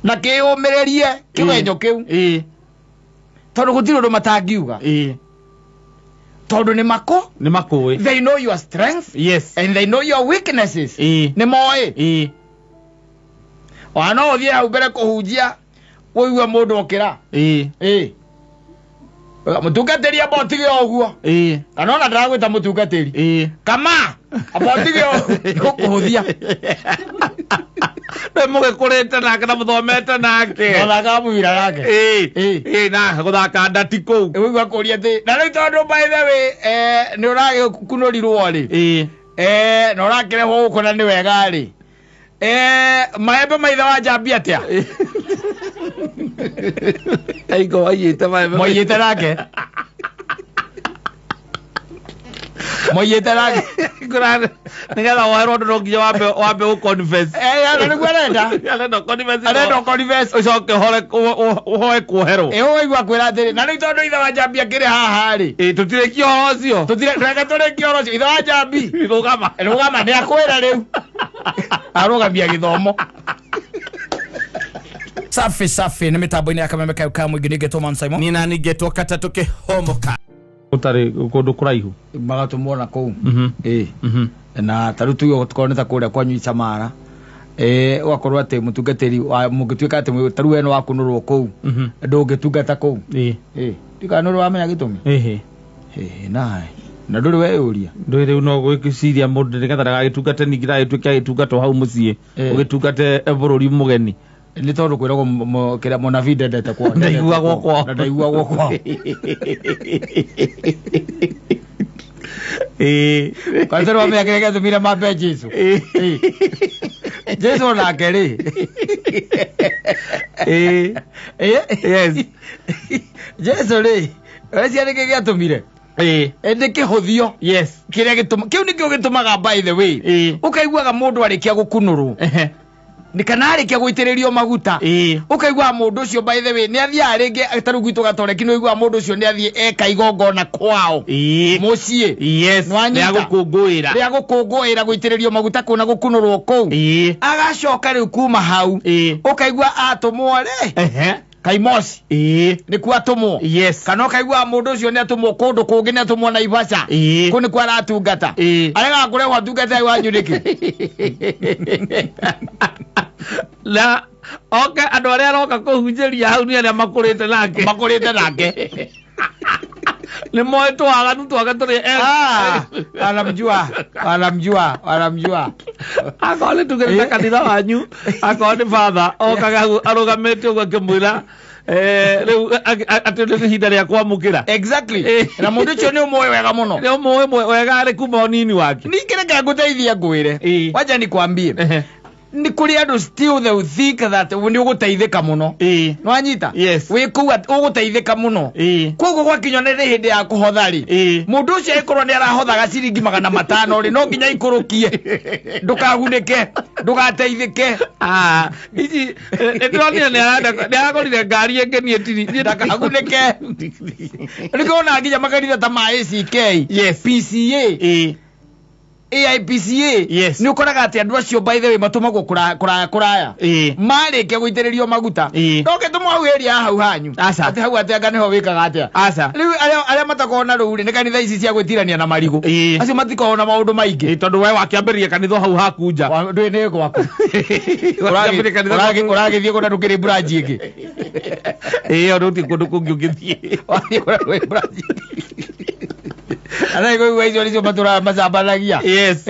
Na kĩyũmĩrĩrie kĩgenyo kĩu. Tondũ gũtirĩ ũndũ matangiuga. Tondũ nĩ mako. Nĩ makũĩ. They know your strength. Yes. And they know your weaknesses. Nĩ moĩ. Ona no ũthiĩ hau mbere kũhunjia ũigue mũndũ okĩra. Mũtungatĩri amba ũtige ũguo. Kana ona ndĩragwĩta mũtungatĩri. Kama amba ũtige ũguo ũkũhũthia. Nĩ mũgĩkũrĩte nake na mũthomete nake. Mũthakaga mũbira nake. Na gũthaka ndati kũu. Ũigua kũria atĩ na rĩu tondũ by the way nĩ ũragĩkunũrirwo rĩ. Na ũrakĩrehwo gũkũ na nĩ wega rĩ. Maembe maithe wa njambi atĩa? Aingo waiyĩte maembe. Mwaiyĩte nake. Mwaiyĩte nake. Nĩgetha woherwo ũndũ no nginya wambe ũ confess. Na nĩguo arenda. Arenda confess. Arenda confess. Ũcoke ũhoe kuoherwo. Ũigua kwĩra atĩrĩ, na rĩu tondũ ithe wa njambi akĩrĩ haha rĩ. Tũtirĩkie ũhoro ũcio. Tũtirĩ, reke tũrĩkie ũhoro ũcio. Ithe wa njambi. Rũgama. Rũgama, nĩ akwĩra rĩu. Arũgamia gĩthomo. Safi safi nĩ mĩtambo-inĩ ya kameme kayo ka mũingĩ nĩngetwo Man Simon. Nĩ nani ngetwo katatũ kĩhomoka. Ũtarĩ kũndũ kũraihu. Magatũmwo na kũu. Na ta rĩu tuge gũkorwo nĩ ta kũrĩa kwanyu Icamara. Ũgakorwo atĩ mũtungatĩri mũngĩtuĩka atĩ ta rĩu we nĩ wakunũrwo kũu. Ndũngĩtungata kũu. Ndikana nĩ ũrĩ wamenya gĩtũmi? Na na ndũrĩ weyũria. Ndũrĩ rĩu no gwĩciria mũndũ nĩgetha ndagagĩtungate ningĩ ndagagĩtuĩke agĩtungatwo hau mũciĩ. Ũgĩtungate bũrũri mũgeni. Nĩ tondũ kwĩragwo kĩrĩa mũnabii ndendete kwao. Ndaiguagwo kwao. Na ndaiguagwo kwao. Kwanza rĩu wamenya kĩrĩa gĩatũmire mambe Jesu. Jesu onake rĩ. Yes. Jesu rĩ, weciria nĩkĩ gĩatũmire? Nĩ kĩhũthio. Yes. Kĩrĩa gĩtũma, kĩu nĩkĩo gĩtũmaga by the way. Ũkaiguaga mũndũ arĩkia gũkunũrwo. Nĩ kana arĩkia gũitĩrĩrio maguta. Ũkaiguaga mũndũ ũcio by the way nĩ athiaga rĩngĩ ta rĩu gwitũ Gatoreki nĩ ũiguaga mũndũ ũcio nĩ athiĩ eka igongona kwao. Mũciĩ. Yes. Nĩwanyita? Rĩa gũkũngũĩra. Rĩa gũkũngũĩra gũitĩrĩrio maguta kũu na gũkunũrwo kũu. Agacoka rĩu kuma hau. Ũkaigua atũmwo rĩ. Kaimosi. Nĩkuo atũmwo. Yes. Kana ũkaigua mũndũ ũcio nĩ atũmwo kũndũ kũngĩ, nĩ atũmwo Naivasha. Kũu nĩkuo aratungata. Aregaga kũrehwo atungata wanyu nĩkĩ? Na oke andũ arĩa aroka kũhunjĩria hau nĩ arĩa makũrĩte nake. Makũrĩte nake. Nĩ moĩ twaganu twake tũrĩ Wanamjua, wanamjua, wanamjua. Akorwo nĩ tuge nĩ ta kanitha wanyu, akorwo nĩ father okaga hau arũgamĩte ũguo akĩmwĩra, rĩu atĩ nĩ ihinda rĩa kwamũkĩra. Exactly. Na mũndũ ũcio nĩ ũmũĩ wega mũno. Nĩ ũmũĩ wega arĩ kuma ũnini wake. Ningĩ reke ngũteithie ngwĩre. Wacha nikwambie. Nĩ kũrĩ andũ still they will think that nĩ ũgũteithĩka mũno. Nĩwanyita? Yes. Wĩ kũu atĩ ũgũteithĩka mũno. Koguo gwakinywo nĩ hĩndĩ ya kũhotha rĩ. Mũndũ ũcio angĩkorwo nĩ arahothaga ciringi 500 rĩ, no nginya ikũrũkie. Ndũkagunĩke, ndũgateithĩke. Ici, nĩ ndĩronire nĩ aragũrire ngari ĩngĩ niĩ tiri, niĩ Ndakagunĩke. Nĩkĩo wonaga nginya makanitha ta ma ACK, Yes. PCA, AIPCA. Yes. Nĩ ũkoraga atĩ andũ acio by the way matũmagwo kũraya kũraya. Marĩkia gũitĩrĩrio maguta. No ũgĩtũmwo hau area ya hau hanyu. Aca. Atĩ hau atĩ anga nĩho wĩkaga atĩa. Aca. Rĩu arĩa matakoragwo na rũu rĩ, nĩ kanitha ici cia gwĩtirania na marigũ. Acio matikoragwo na maũndũ maingĩ. Tondũ we wakĩambĩrĩria kanitha hau haku nja. Ndũĩ nĩ gwaku. Wakĩambĩrĩria kanitha gwaku. Ũragĩthiĩ kũna ndũkĩrĩ branch ĩngĩ. Ona ũthiĩ kũndũ kũngĩ ũngĩthiĩ. Wathiĩ kũna ndũkĩrĩ branch ĩngĩ. Ana igũigua icio nĩcio matũraga macambanagia. Yes.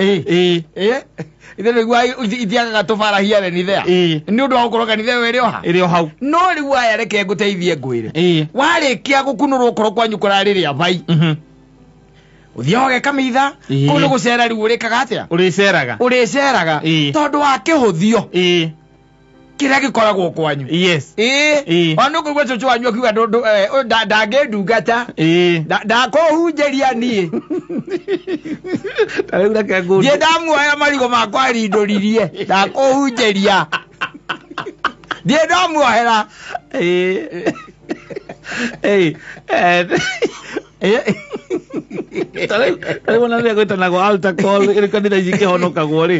Ithe nĩguo itiagaga tũbara here and there. Nĩ ũndũ wa gũkorwo kanitha ĩyo ĩrĩ o ha. Ĩrĩ o hau. No rĩu aya reke ngũteithie ngwĩre. Warĩkia gũkunũrwo okorwo kwanyu kũrarĩ rĩa vai. Ũthiaga ũgeka mitha, kũu nĩ gũcera rĩu ũrĩkaga atĩa? Ũrĩceraga. Ũrĩceraga. Tondũ wa kĩhũthio. Kĩrĩa gĩkoragwo kwanyu. Yes. Ona nĩ ũkũigua cũcũ wanyu akiuga ndangĩndungata. Ndakũhunjĩria niĩ. Ta rĩu reke ngũrie. Ndiĩ ndamuoya marigũ makwa arindũririe. Ndakũhunjĩria. Ndiĩ ndamuohera. Tarĩu ona rĩrĩa gwĩtanagwo altar call ĩrĩ kanitha ici ikĩhonokagwo rĩ,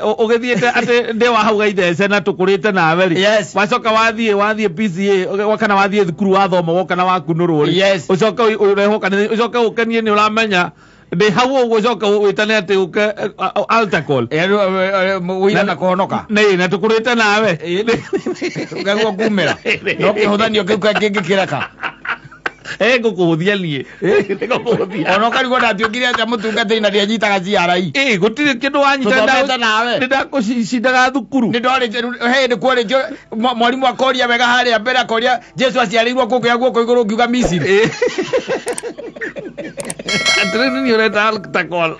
ũgĩthiĩte atĩ ndĩ wa hau gaithece na tũkũrĩte nawe rĩ, Yes. wacoka wathiĩ PCA kana wathiĩ thukuru wathoma woka na wakunũrwo rĩ, Yes. ũcoke ũrehwo kanitha ũcoke ũkenie nĩ ũramenya ndĩ hau ũguo ũcoke wĩtane atĩ ũke altar call. Wĩira na kũhonoka. Nĩ na tũkũrĩte nawe. Ngaguo kumĩra no kĩhũthanio kĩu kĩngĩkĩreka. Ngũkũhũthia niĩ. Nĩngũkũhũthia. Ona ũkarigwo ndatuĩkire atĩa mũtungatĩri na ndianyitaga CRE. Gũtirĩ kĩndũ wanyita. Tũthomete nawe. Nĩ ndakũcindaga thukuru. Nĩ ndorĩtie hĩndĩ kworĩtio mwarimũ akoria wega harĩa mbere akoria Jesu aciarĩirwo kũ ngĩoya guoko igũrũ ngiuga Misiri. Atĩrĩ nĩ ũreta altar call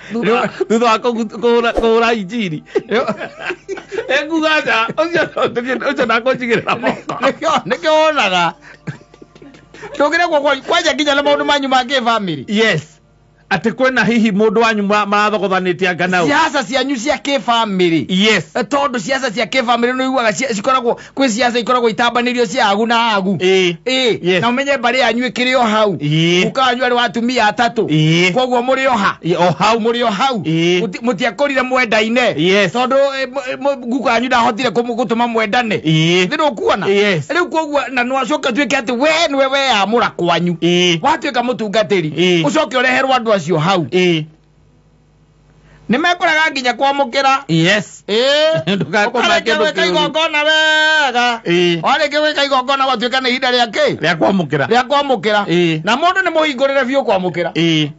thutha wa kũhũra injiri. Nguga aca ũcio ndakũnjigĩrĩra moko. Nĩkĩo wonaga ndũngĩrekwo kwanja nginya na maũndũ manyu ma kĩbamĩrĩ. Yes, atĩ kwĩna hihi mũndũ wanyu marathogothanĩtie anga nau. Siasa cianyu cia kĩbamĩrĩ. Yes. Tondũ siasa cia kĩbamĩrĩ nĩ ũiguaga cikoragwo kwĩ siasa ikoragwo itambanĩrio cia agu na agu. Ĩĩ. Yes. Na ũmenye mbarĩ yanyu ĩkĩrĩ o hau. Ĩĩ. Guka wanyu arĩ wa atumia atatũ. Ĩĩ. Koguo mũrĩ o ha? O hau. Mũrĩ o hau. Ĩĩ. Mũtiakũrire mwendaine. Yes. Tondũ guka wanyu ndahotire gũtũma mwendane. Ĩĩ. Nĩ ndũkuona? Yes. Rĩu koguo na nĩwacoka ũtuĩke atĩ we nĩwe weyamũra kwanyu. Ĩĩ. Watuĩka mũtungatĩri. Ĩĩ. Ũcoke ũreherwo andũ acio hau. Ĩĩ. Nĩ mekũrega nginya kwamũkĩra. Yes. Ĩĩ. Ndũgakoma Ũkarĩkia kĩndũ gwĩka kĩũru. igongona wega. Ĩĩ. Warĩkia gwĩka igongona gwatuĩka nĩ ihinda rĩa kĩ? Rĩa kwamũkĩra. Rĩa kwamũkĩra. Ĩĩ. Na mũndũ nĩ mũhingũrĩre biũ kwamũkĩra. Ĩĩ.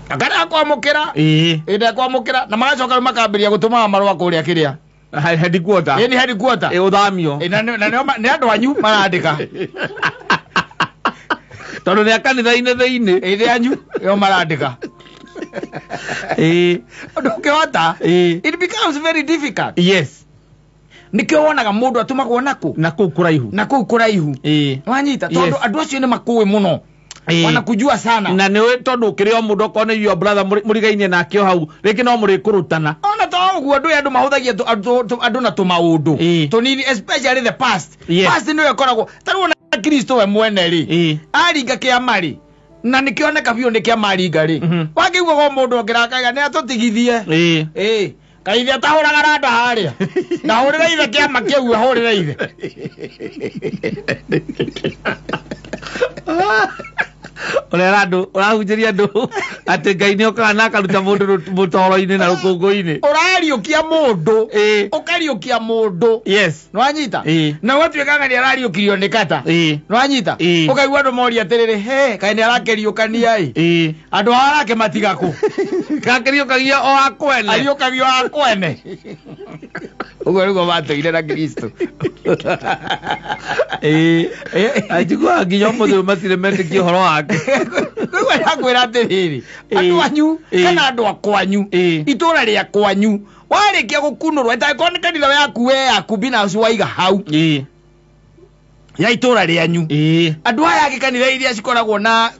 Akarega kwamũkĩra. Ĩĩ. Ĩndĩ kwamũkĩra na magacoka rĩu makambĩrĩria gũtũmaga marũa kũrĩa kĩrĩa. Headquarter. Ĩĩ nĩ headquarter. Ĩĩ ũthamio. Ĩĩ, na nĩ andũ anyu marandĩka. Tondũ nĩ a kanitha-inĩ thĩinĩ. Ĩĩ nĩ anyu nĩo marandĩka. Ĩĩ. Ndũngĩhota. Ĩĩ. It becomes very difficult. Yes. Nĩkĩo wonaga mũndũ atũmagwo nakũ? Na kũu kũraihu. Na kũu kũraihu. Ĩĩ. Wanyita tondũ Yes. andũ acio nĩ makũĩ mũno. Ĩĩ. Wanakujua sana. Na nĩ ũĩ tondũ ũkĩrĩ o mũndũ okorwo nĩ your brother mũrigainie nake o hau rĩngĩ no mũrĩkũrũtana. Ona to ũguo andũ aya andũ mahũthagia andũ na tũmaũndũ Ĩĩ. tũnini, especially the past. Yes. Past nĩyo ĩkoragwo ta rĩu ona Kristo we mwene rĩ, Ĩĩ. aringa kĩama rĩ, na nĩkĩoneka biũ nĩ kĩama aringa rĩ, wakĩiguaga o mũndũ ũngĩrakaga nĩ atũtigithie. Ĩĩ. Ĩĩ, kaithe atahũraga randa harĩa ndahũrĩre ithe kĩama kĩu, ahũrĩre ithe. Ũrera andũ ũrahunjĩria andũ atĩ Ngai nĩ okaga na akaruta mũndũ mũtoro-inĩ na rũkũngũ-inĩ. Ũrariũkia mũndũ. Ĩĩ. Ũkariũkia mũndũ. Yes. Nĩwanyita? Ĩĩ. Na ũgatuĩka nĩ arariũkirio nĩ kata. Ĩĩ. Nĩwanyita? Ĩĩ. Ũkaigua andũ moria atĩrĩrĩ, he kaĩ nĩ arakĩriũkania ĩ? Ĩĩ. Andũ aya arakĩmatiga kũ? Gakĩriũkagia o akwene. Ariũkagio akwene. Ũguo nĩguo matũire na Kristo. Ĩĩ. Anjiguaga nginya ũmũthĩ ũyũ matirĩ metĩkia ũhoro wake. Rĩu ndakwĩra atĩrĩrĩ, andũ anyu Ĩĩ. kana andũ a kwanyu, Ĩĩ. itũra rĩa kwanyu, warĩkia gũkunũrwo ĩtangĩkorwo nĩ kanitha yaku we yaku binafsi waiga hau Ĩĩ. ya itũra rĩanyu. Ĩĩ. Andũ aya angĩ kanitha iria cikoragwo na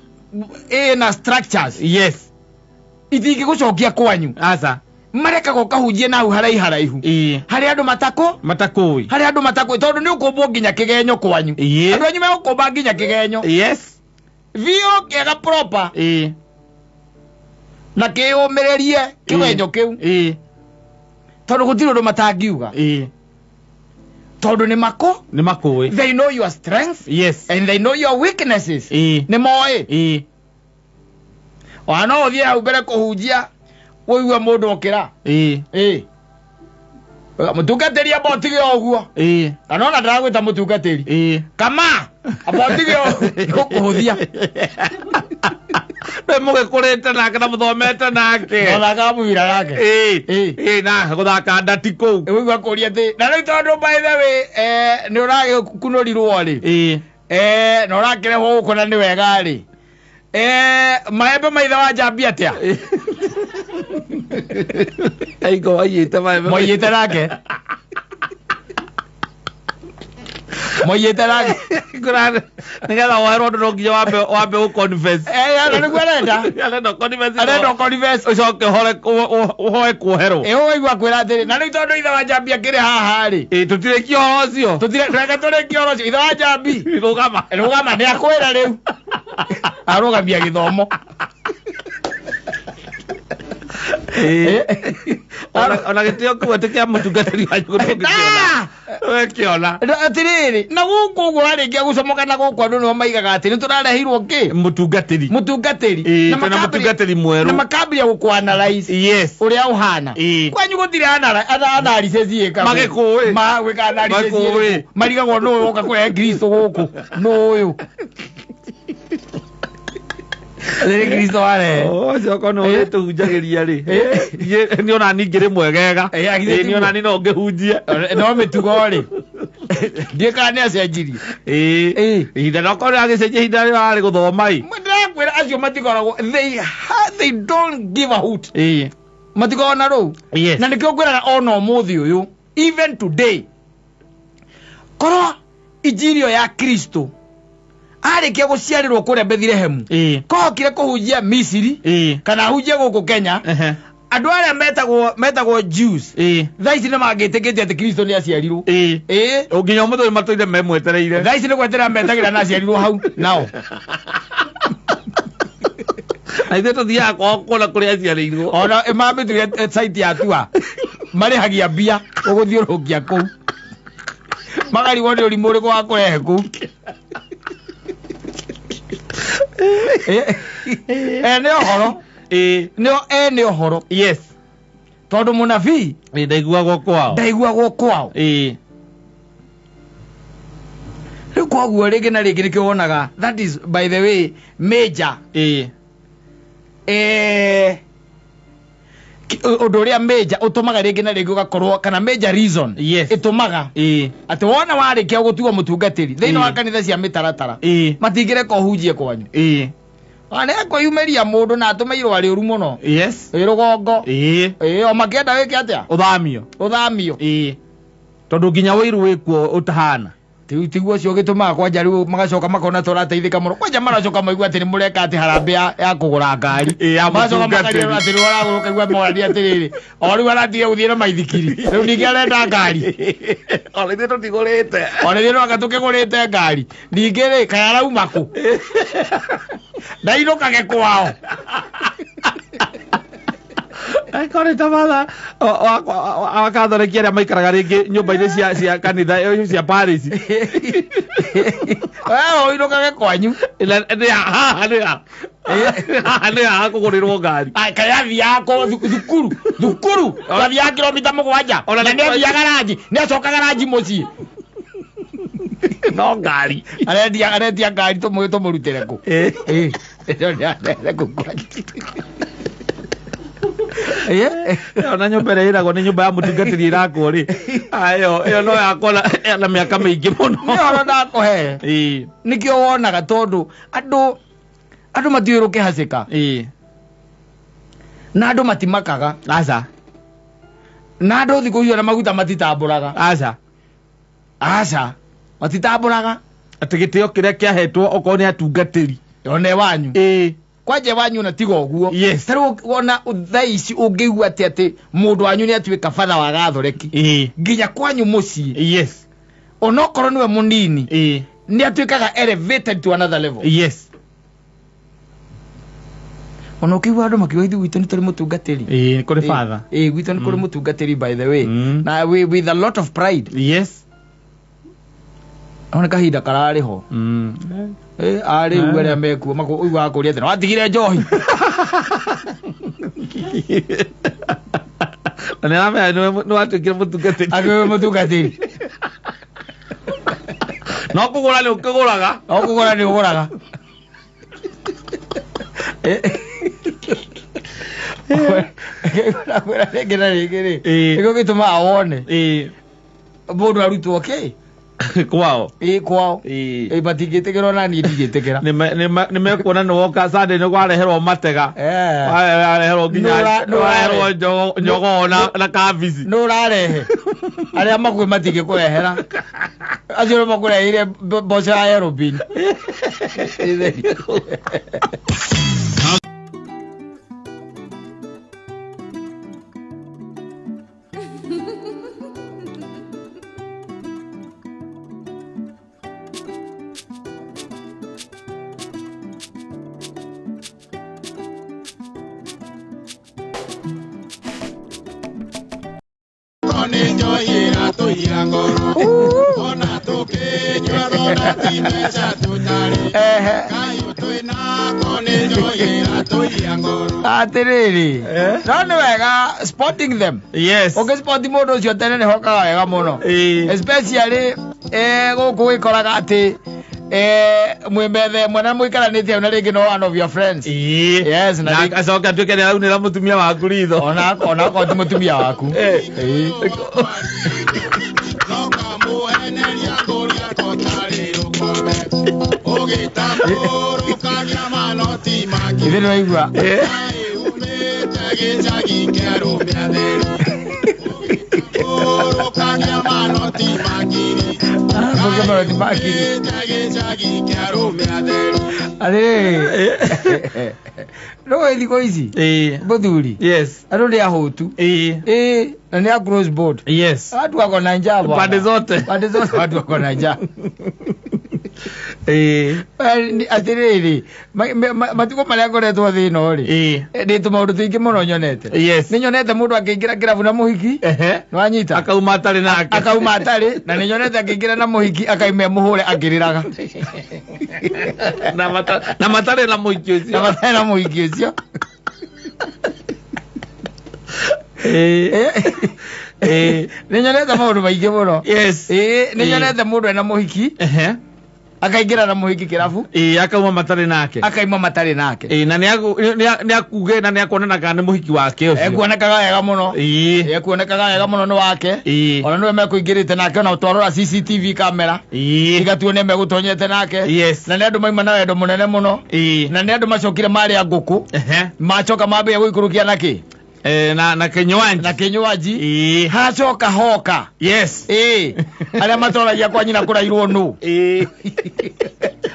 ĩna structures Yes. itingĩgũcokia kwanyu. Aca. Marekaga ũkahunjie na hau haraihu haraihu. Ĩĩ. Harĩa andũ matakũ Matakũĩ. harĩa andũ matakũĩ tondũ nĩ ũkũmbwo nginya kĩgenyo kwanyu. Ĩĩ. Andũ anyu megũkũmba nginya kĩgenyo. Yes. Biũ kĩega proper Ĩĩ. na kĩyũmĩrĩrie kĩgenyo kĩu Ĩĩ. tondũ gũtirĩ ũndũ matangiuga Ĩĩ. tondũ nĩ makũ. Nĩ makũĩ. They know your strengths Yes. and they know your weaknesses. Ĩĩ. Nĩ moĩ. Ĩĩ. Ona no ũthiĩ hau mbere kũhunjia ũigue mũndũ okĩra. Ĩĩ. Ĩĩ. Mũtungatĩri amba ũtige o ũguo. Ĩĩ. Kana ona ndĩragwĩta mũtungatĩri. Ĩĩ. Kama amba ũtige o ũkũhũthia. Nĩ mũgĩkũrĩte nake na mũthomete nake. Nothakaga mũbira nake. Ĩĩ. Ĩĩ. Ĩĩ na gũthaka ndati kũu. Ũigua kũria atĩ na rĩu tondũ by the way nĩ ũragĩkunũrirwo rĩ. Ĩĩ. Na ũrakĩrehwo gũkũ na nĩ wega rĩ. Maembe maithe wa njambi atĩa? Aingo waiyĩte maembe. Moiyĩte nake. Moiyĩte nake. Nĩgetha woherwo ũndũ no nginya wambe ũ confess. Na nĩguo arenda. Arenda confess. Arenda confess. Ũcoke ũhoe kuoherwo. Ĩ ũigua kwĩra atĩrĩ na rĩu tondũ ithe wa njambi akĩrĩ haha rĩ. Ĩĩ tũtirĩkie ũhoro ũcio. Tũtire reke tũrĩkie ũhoro ũcio. Ithe wa njambi. Rũgama. Rũgama nĩ akwĩra rĩu. Arũgamia gĩthomo. Ona gĩtĩo kĩu atĩ kĩa mũtungatĩri wanyu ndũngĩkĩona. Wekĩona. Atĩrĩrĩ, na gũkũ ũguo warĩkia gũcomoka na gũkũ andũ nĩo maigaga atĩ nĩ tũrareheirwo kĩ? Mũtungatĩri. Mũtungatĩri. Ĩĩ, Na twĩna makambĩrĩria- mũtungatĩri mwerũ. Na makambĩrĩria gũkũ-analyze Yes. ũrĩa ũhana. Ĩĩ. Kwanyu gũtirĩ analysis ĩkagwo. Magĩkũĩ. Ma gwĩka analysis Magĩkũĩ. ĩrĩkũ. Marigagwo nũ ũyũ woka kũrehe Kristo gũkũ. Nũ ũyũ. Rĩrĩ Kristo warehe. Ũcio okorwo nĩ ũrĩtũhunjagĩria rĩ. Niĩ ona niĩ ngĩrĩ mwegega. Ĩĩ, agithĩ Ĩĩ, niĩ tiguo. ona niĩ no ngĩhunjie. No mĩtugo rĩ. Ndiũĩ kana nĩ acenjirie. Ĩĩ. Ĩĩ. Ihinda no korwo agĩcenjia ihinda rĩrĩa arĩ gũthoma ĩ. Ndĩrakwĩra acio matikoragwo they don't give a hoot. Ĩĩ. Matikoragwo na rũu. Yes. Na nĩkĩo ngwĩraga ona ũmũthĩ ũyũ, even today, korwo injiri ĩyo ya Kristo arĩkia gũciarĩrwo kũrĩa Bethilehemu, Ĩĩ. kohokire kũhunjia Misiri Ĩĩ. kana ahunjie gũkũ Kenya, Ehe. andũ arĩa metagwo Jews Ĩĩ. thaa ici nĩ mangĩtĩkĩtie atĩ Kristo nĩ aciarirwo. Ĩĩ. Ĩĩ. Nginya ũmũthĩ ũyũ matũire memwetereire. Thaa ici nĩ gweterera metagĩra na aciarirwo hau nao. Na ithuĩ tũthiaga kwao kuona kũrĩa aciarĩirwo. Ona ĩmamĩtuire site ya tua marĩhagia mbia ũgũthiũrũrũkia kũu, makarigwo nĩ ũrimũ ũrĩkũ wa kũrehe kũu. Ene ũhoro. Ĩĩ. Nĩo ene ũhoro. Yes. Tondũ mũnabii Ĩĩ, ndaiguagwo kwao. Ndaiguagwo kwao. Ĩĩ. Rĩu koguo rĩngĩ na rĩngĩ nĩkĩo wonaga that is by the way major. Ĩĩ. Ũndũ ũrĩa major ũtũmaga rĩngĩ na rĩngĩ ũgakorwo kana major reason Yes. ĩtũmaga Ĩĩ. atĩ wona warĩkia gũtuo mũtungatĩri thĩinĩ wa Ĩĩ. kanitha cia mĩtaratara, Ĩĩ. matingĩreka ũhunjie kwanyu. Ĩĩ. Nĩ ekwĩyumĩria mũndũ na atũme irũa rĩũru mũno. Yes. Ĩ rũgongo. Ĩĩ. Ĩ o makĩenda wĩke atĩa? Ũthamio. Ũthamio. Ĩĩ. Tondũ nginya ũiru wĩkuo ũtahana. Tiguo ũcio ũgĩtũmaga kwanja rĩu magacoka makona tũrateithĩka mũno. Kwanja maracoka maigua atĩ nĩ mũreka atĩ harambee ya kũgũra ngari. Ĩĩ, ya Magacoka mũtungatĩri. makaria atĩ rĩu aragũra ũkaigua morania atĩrĩrĩ, o rĩu aratiga gũthiĩ na maithikiri. Rĩu ningĩ arenda ngari. Ona ithuĩ tũtigũrĩte. Ona ithuĩ no anga tũkĩgũrĩte ngari. Ningĩ rĩ, kaĩ arauma kũ? Ndainũkage kwao. Angĩkorwo nĩ ta batha wa Katholiki arĩa maikaraga rĩngĩ nyũmba-inĩ cia kanitha cia parish. We ũinũkage kwanyu. Haha nĩ ha? Haha nĩ ha kũgũrĩrwo ngari? Kaĩ athiaga kũ thukuru, thukuru, athiaga kilomita 7. Ona Na nĩ nĩ athiaga ranji, nĩ acokaga ranji mũciĩ. No ngari. Arendia ngari tũmũrutĩre kũ? Ĩĩ. Ĩĩ. Ĩyo nĩ arehere kũ kwanyu. Ĩĩ. Ona nyũmba ĩrĩa ĩragwo nĩ nyũmba ya mũtungatĩri ĩrakwo rĩ. Ĩyo no yakwo na mĩaka mĩingĩ mũno. Nĩ ũhoro ndakũhe. Ĩĩ. Nĩkĩo wonaga tondũ andũ matiũĩ rũkĩhacĩka. Ĩĩ. Na andũ matimakaga. Aca. Na andũ thikũ icio na maguta matitambũraga. Aca. Aca. Matitambũraga. Atĩ gĩtĩo kĩrĩa kĩahetwo okorwo nĩ atungatĩri. One wanyu. Ĩĩ. Kwanja wanyu na tiga ũguo. Yes. Ta rĩu wona thaa ici ũngĩigua atĩ mũndũ wanyu nĩ atuĩka batha wa Gatholeki. Ĩĩ. Nginya kwanyu mũciĩ. Yes. Onokorwo nĩwe mũnini. Ĩĩ. Nĩ atuĩkaga elevated to another level. Yes. Ona ũkĩigua andũ makiuga ithuĩ gwitũ nĩ tũrĩ mũtungatĩri. Ĩĩ, nĩ kũrĩ father. Ĩĩ, gwitũ nĩ kũrĩ mũtungatĩri by the way. Mm. Na with a lot of pride. Yes. No nĩ kahinda kararĩ ho. Mm. Ĩĩ, arĩu arĩa mekuo ũiguaga kũria atĩ watigire njohi. Na nĩ aramenya nĩ watuĩkire mũtungatĩri. Akĩũĩ mũtungatĩri. No kũgũra nĩ ũkĩgũraga. No kũgũra nĩ ũgũraga. Kwĩra rĩngĩ na rĩngĩ rĩ. Ĩĩ. Nĩkĩo gĩtũmaga wone. Ĩĩ. Mũndũ arutwo kĩ? Kwao. Ĩĩ, kwao. Ĩĩ. Ĩĩ, matingĩtĩkĩra ona niĩ ndingĩtĩkĩra. Nĩ mekuona nĩ woka Sunday nĩ kwareherwo matega. Eh. Wareherwo nginya Nũ wareherwo njogoo na kabici. Nũ ũrarehe? Arĩa makuĩ matingĩkũrehera. Acio nĩ makũreheire mboco ya aerobin. Atiriri no nĩ wega spotting them. Yes. Ũngĩspot mũndũ ũcio tene nĩ hokaga wega mũno. Especially gũkũ wĩkoraga atĩ mwĩmethe mwena mũikaranĩtie na rĩngĩ no one of your friends. Yes, na acoke atuĩke nĩ araunĩra mũtumia waku ritho. Ona onakorwo ti mũtumia waku. Ithe nĩwaigua. Atĩrĩrĩ no thikũ ici mũthuri andũ nĩ ahũtu na nĩ a cross board. Yes. Watu wako na njaa bwana. Pande zote. Pande zote watu wako na njaa. Atĩrĩrĩ matukũ marĩa ngoretwo thĩ ĩno rĩ ndĩ tũmaũndũ tũingĩ mũno nyonete. Yes. Nĩ nyonete mũndũ akĩingĩra kĩrabu na mũhiki. Nĩwanyita? Akauma atarĩ nake. Akauma atarĩ na nĩ nyonete akĩingĩra na mũhiki akauma mũhũre akĩrĩraga. Na matarĩ na mũhiki ũcio. Na matarĩ na mũhiki ũcio. Nĩ nyonete maũndũ maingĩ mũno. Yes. Nĩ nyonete mũndũ ena mũhiki. Akaingĩra na mũhiki kĩrabu. Akauma matarĩ nake. Akauma matarĩ nake. Na nĩ akuge na nĩ akuonana kana nĩ mũhiki wake ũcio. Ekuonekaga wega mũno. Ekuonekaga wega mũno nĩ wake. Ona nĩwe mekũingĩrĩte nake ona twarora CCTV camera. Igatuone megũtonyete nake. Yes. Na nĩ andũ maima na wendo mũnene mũno. Na nĩ andũ macokire marĩa ngũkũ. Macoka mambĩrĩria gũikũrũkia na kĩ? Na kinywaji. Na kinywaji. Hacoka hoka. Yes. Arĩa matoragia kwa nyina kũrairwo nũ.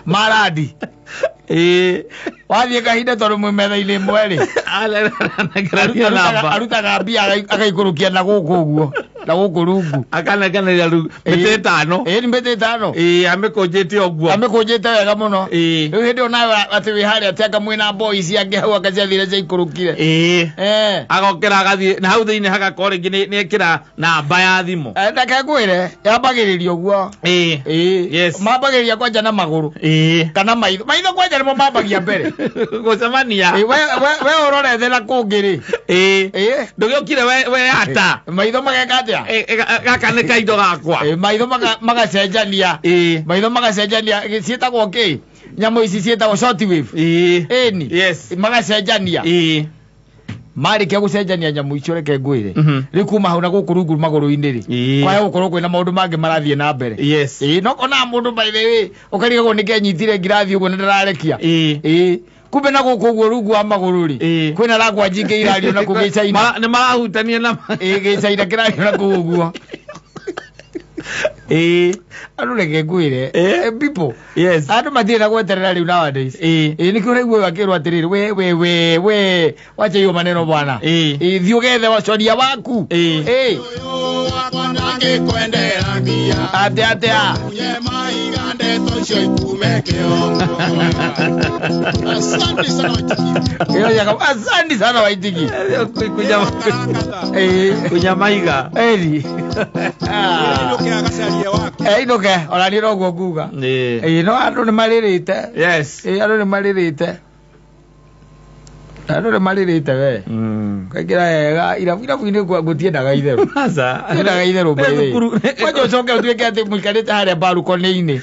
Maradi. Wathiĩ kahinda tondũ mwĩ metha-inĩ ĩmwe rĩ. Arutaga mbia agaikũrũkia na gũkũ ũguo. Na gũkũ rungu. Akanenganĩria mĩtĩ ĩtano. Nĩ mĩtĩ ĩtano. Amĩkũnjĩte ũguo. Amĩkũnjĩte wega mũno. Rĩu hĩndĩ ĩyo nawe atĩ wĩ harĩa atĩ anga mwĩna boys angĩ hau anga ciathire ciaikũrũkire. Agokĩra agathiĩ na hau thĩinĩ hagakorwo rĩngĩ nĩ ekĩra namba ya thimũ. Reke ngwĩre yambagĩrĩria ũguo. Yes. Mambagĩrĩria kwanja na magũrũ. Kana maitho. Maitho kwanja nĩmo mambagia mbere. Gũcemania. We ũrorete na kũngĩ rĩ. Ndũgĩũkire we ata. Maitho mageka atĩa? Gaka nĩ kaindo gakwa. Maitho magacenjania. Maitho magacenjania ciĩtagwo kĩ? Nyamũ ici ciĩtagwo short wave. Ĩni. Yes. Magacenjania. Marĩkia gũcenjania nyamũ icio reke ngwĩre. Rĩu kuma hau na gũkũ rungu magũrũ-inĩ rĩ. Kwaya gũkorwo kwĩna maũndũ mangĩ marathiĩ na mbere. Yes. No konaga mũndũ by the way ũkarigagwo nĩkĩ anyitire ngirathi ũguo na ndararekia. Kumbe na gũkũ ũguo rungu wa magũrũ rĩ. Kwĩna ragwa njingĩ irario na kũu gĩcaina. Nĩ marahutania na gĩcaina kĩrario na kũu ũguo. Andũ reke ngwĩre. People. Yes. Andũ matirĩ na gweterera rĩu nowadays. Nĩkĩo ũraigua ũyũ akĩrwo atĩrĩrĩ we we wacha hiyo maneno bwana. Thiĩ ũgethe wacoria waku. Atĩa atĩa. Asante sana Waitiki. Kunyamaiga. Inoke ona niĩ noguo nguga. No andũ nĩ marĩrĩte. Yes. Andũ nĩ marĩrĩte. Andũ nĩ marĩrĩte we. Kaingĩra wega irabu-inĩ gũtiendaga itherũ. Gũtiendaga itherũ kwanja ũcoke ũtuĩke atĩ mũikarĩte harĩa barukonĩ-inĩ.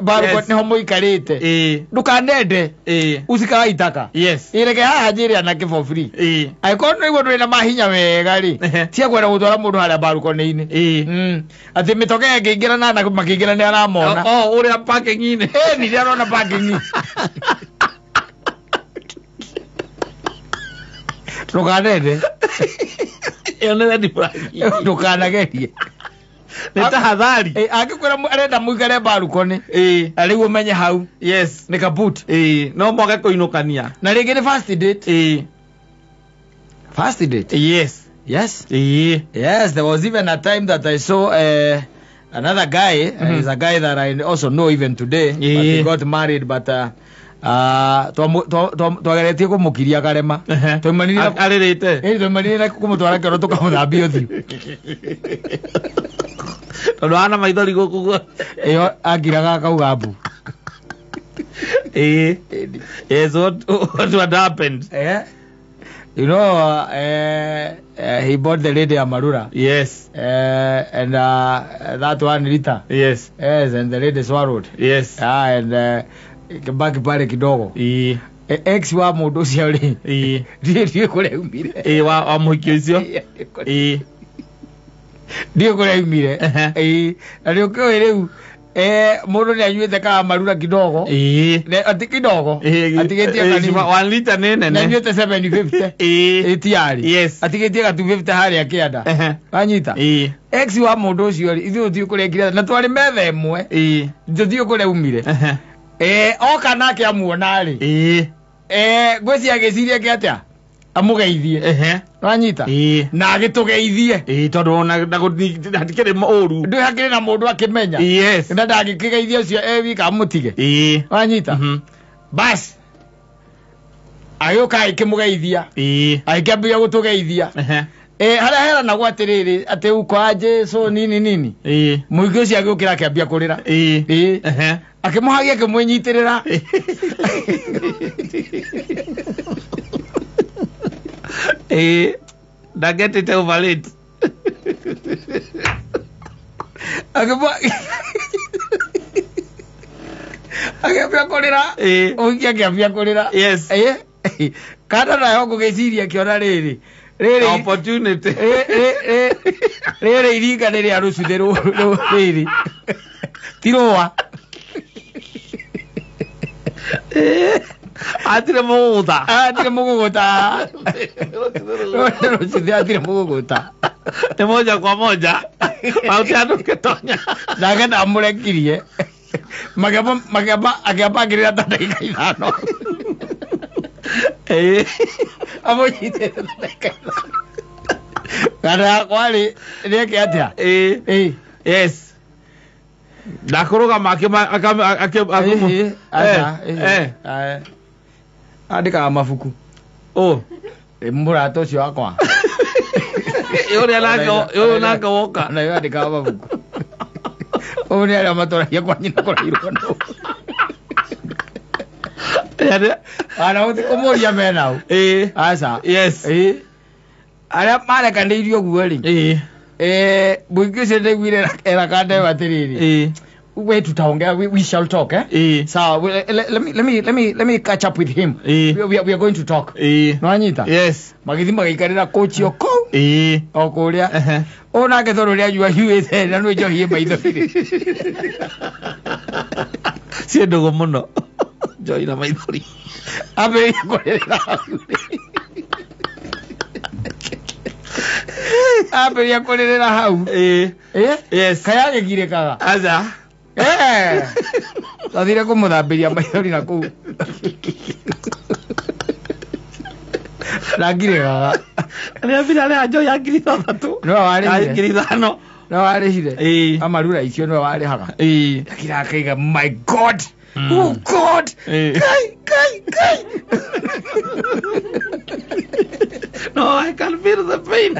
Baruko nĩho mũikarĩte. Ndũkanende. Usikawaitaka. Yes. Reke haha njĩre anake for free. Angĩkorwo nĩguo ndũrĩ na mahinya wega rĩ, tia kwenda gũtwara mũndũ harĩa barukonĩ-inĩ. Atĩ mĩtoke ĩngĩingĩra na anake makĩingĩra nĩ aramona. Ũrĩa parking-inĩ. Nĩ arona parking. Ndũkanende. Ĩyo nĩ red flag. Ndũkanagerie. Nĩ tahadhari. Angĩkwĩra arenda mũikare barukonĩ. Na rĩu ũmenye hau. Yes. Nĩ kaput. No mwage kũinũkania. Na rĩngĩ nĩ first date. First date. Yes. Yes. Yes, there was even a time that I saw another guy. He's a guy that I also know even today. But he got married, but Twageretie kũmũkiria karema. Twaimanire arĩrĩte. Twaimanire na kũmũtwara kĩoro tũkamũthambia ũthiũ. Tondũ hana maithori gũkũ guo. Ĩyo angiraga akauga mbu. Yes, what had happened? You know, he bought the lady Amarura. Yes. And that 1 liter. Yes. Yes, and the lady swallowed. Yes. And kibaki pale kidogo. Ex wa mũndũ ũcio rĩ. Ndiĩ kũrĩa umire. Wa mũhiki ũcio. Ndiĩ kũrĩa umire. Na nĩ ũkĩũĩ rĩu mũndũ nĩ anyuĩte ka Amarura kidogo. Ati kidogo. Atigĩtie kanini. 1 liter nĩ nene. Nĩ anyuĩte 750. Ĩtiarĩ. Yes. Atigĩtie ga 250 harĩa kĩanda. Wanyita. Ex wa mũndũ ũcio rĩ, ithuĩ tũthiĩ kũrĩa ekire na twarĩ metha ĩmwe. Tũthiĩ kũrĩa umire. Oka nake amuona rĩ. Ngwĩciria agĩciria kĩ atĩa? Amũgeithie. Wanyita? Na agĩtũgeithie. Tondũ ona hatikĩrĩ ũru. Ndũĩ hakĩrĩ na mũndũ akĩmenya. Yes. Na ndangĩkĩgeithia ũcio e wika amũtige. Wanyita? Bas. Agĩũka agĩkĩmũgeithia. Agĩkĩambĩrĩria gũtũgeithia. Harĩa heranagwo atĩrĩrĩ atĩ uko wa Jesu nini nini. Mũingĩ ũcio agĩũkĩra akĩambia kũrĩra. Akĩmũhagia akĩmwĩnyitĩrĩra. Ndagetĩte over late. Akĩambia kũrĩra. Mũingĩ akĩambia kũrĩra. Yes. Kana nayo ngũgĩciria akĩona rĩrĩ. Rĩrĩ opportunity. Rĩrĩ iringa nĩ rĩa rũcuthĩ rĩrĩ. Ti rũa. Atire mũgũgũta. Atire mũgũgũta. Rũcuthĩ atire mũgũgũta. Nĩ moja kwa moja. Mauti andũ gĩtonya. Nake ndamũrekirie. Makĩamba akĩrĩra ta ndagĩka 5. Amũnyitĩte ta ndagĩka 5. Kana yakwa rĩ nĩeke atĩa? Yes. Ndakũrũgama andĩkaga mabuku. Mũrata ũcio wakwa. Ũrĩa nake woka. Nayo andĩkaga mabuku. Ũyũ nĩ arĩa matũragia kwa nyina kũrairwo nũ. Ana gũthi kũmũria menao. Aca. Yes. Arĩa marekanĩirio ũguo rĩ. Mũingĩ ũcio ndaiguire era kandeba atĩrĩrĩ. We tutaongea, we shall talk, eh? So let me catch up with him. We are going to talk. Nwanyita? Yes. Magithi magaikarĩra kochi o kũu. O kũrĩa. Ũyũ nake tondũ ũrĩa anyua anyuĩte na nĩ njohi ĩ maithori. Ciĩ ndũgũ mũno. Njohi na maithori. Ambĩrĩria kũrĩrĩra hau. Ambĩrĩria kũrĩrĩra hau. Yes. Kaĩ agĩgirĩkaga? Aca. Twathire kũmũthambĩria maithori na kũu. Ndangirĩkaga. Nĩambire arĩha njohi ya 6,000. Nĩwe warĩhire. 5,000. Nĩwe warĩhire. Amarura icio nĩwe warĩhaga. Akira akaiga my God. Oh God. Kai kai kai. No, I can feel the pain.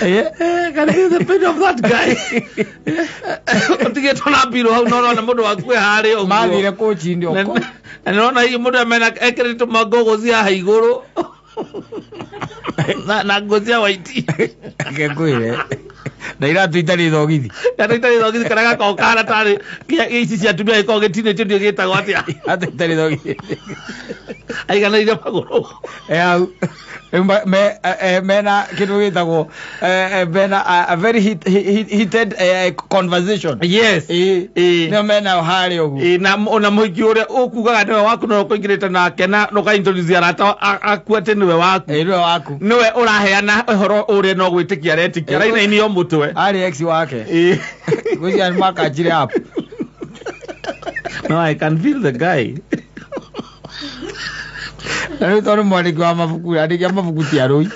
I can feel the pain of that guy. Ũtigĩtwo na mbirũ hau no ũrona mũndũ waku e harĩa ũguo. Mathire kũci-inĩ o kũu. Na nĩũrona hihi mũndũ amena ekĩrĩtwo mangogo cia haha igũrũ. Na nguo cia waiti. Reke ngwĩre. Na iratũ itarĩ thogithi. Iratũ itarĩ thogithi kana gakoragwo kahana tarĩ ici cia atumia gĩkoragwo gĩtinĩtio ndiũĩ gĩtagwo atĩa. Iratũ itarĩ thogithi. Aiganĩire magũrũ. Hau. Mena kĩndũ gĩtagwo mena a very heated conversation. Yes. Nĩo mena harĩa ũguo. Na ona mũhiki ũrĩa ũkugaga nĩwe waku no ũkũingĩrĩte nake na ũka-introduce arata aku atĩ nĩwe waku. Nĩwe waku. Nĩwe ũraheana ũhoro ũrĩa no gwĩtĩkia aretĩkia. Arainainio mũtwe. Arĩ ex wake. Ngwĩciria nĩ makanjire up. No, I can feel the guy. Na rĩu tondũ mwandĩki wa mabuku andĩki a mabuku ti arũi.